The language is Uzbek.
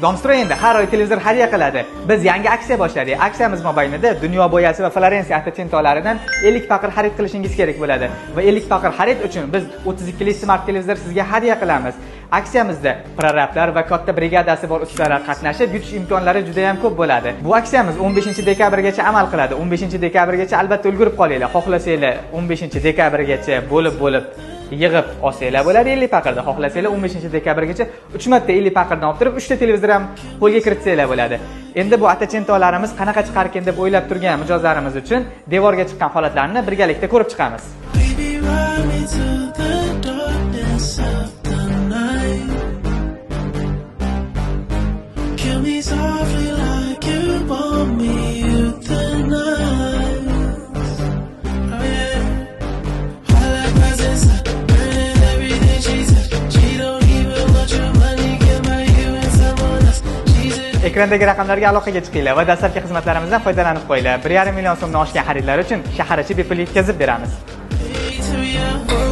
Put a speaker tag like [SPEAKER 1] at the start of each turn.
[SPEAKER 1] Domstroy endi har oy televizor hadya qiladi. Biz yangi aksiya boshladik. Aksiyamiz mobaynida Dunyo bo'yasi va Florensiya Ottocentolaridan 50 paqir xarid qilishingiz kerak bo'ladi. Va 50 paqir xarid uchun biz 32 lik smart televizor sizga hadya qilamiz. Aksiyamizda prorablar va katta brigadasi bor ustalar qatnashib, yutish imkonlari juda ham ko'p bo'ladi. Bu aksiyamiz 15 dekabrgacha amal qiladi. 15 dekabrgacha albatta ulgurib qolinglar. Xohlasanglar, 15 dekabrgacha bo'lib-bo'lib yig'ib olsanglar bo'ladi 50 paqirda. Xohlasanglar, 15 dekabrgacha 3 marta 50 paqirdan olib turib, 3 ta televizor ham qo'lga kiritsanglar bo'ladi. Endi bu Ottocenttolarimiz qanaqa chiqarkan deb o'ylab turgan mijozlarimiz uchun devorga chiqqan holatlarni birgalikda ko'rib chiqamiz.
[SPEAKER 2] Baby, ride me to the darkness of the night. Kill me softly like you want me euthanize. Oh yeah. All that presence, burning everything she said. She don't even want your money, can buy you and someone else. She's a
[SPEAKER 1] Ekrandagi raqamlarga aloqaga chiqinglar va dastlabki xizmatlarimizdan foydalanib qo'yinglar. 1,5 million so'mdan oshgan xaridlar uchun shahar ichi bepul yetkazib beramiz.
[SPEAKER 2] To you.